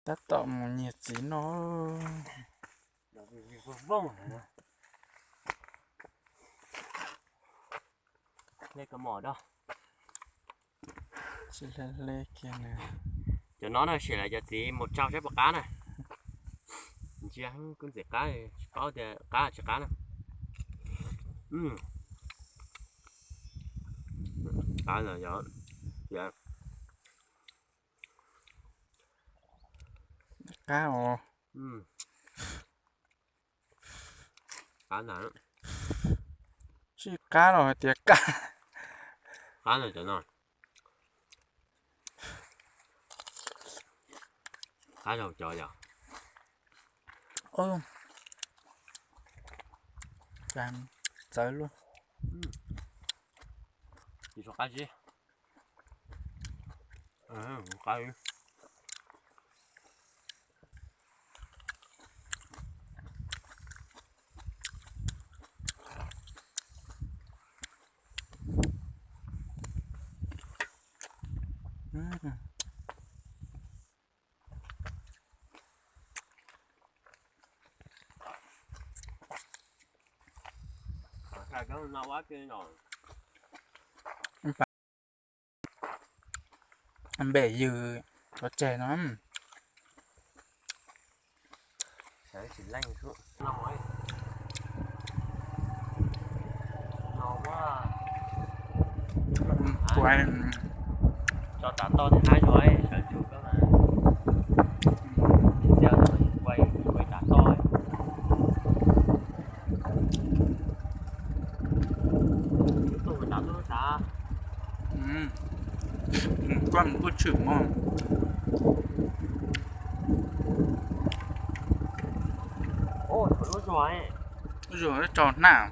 Tab tom mus nyiag txiv noj. Tsis hle hle kiag na. Cov no na, sim lawv cov txiv mus tsau saib puas qab na. Ntsia kub ntxim qab, tsis paub tias qab tsis qab na. Qab na, qab os. Qab na. Tsis qab los hais tias qab. Qab na cov no. Qab zaug cov yom. Txawv luaj. Qab. Npem ywg cov tseg no. Kuv tso tav toj thiab haib zuag sawv tsug koj mas. Ua tav toj. Koj mus tuaj tshwm mog. Lub zuag tso hnab.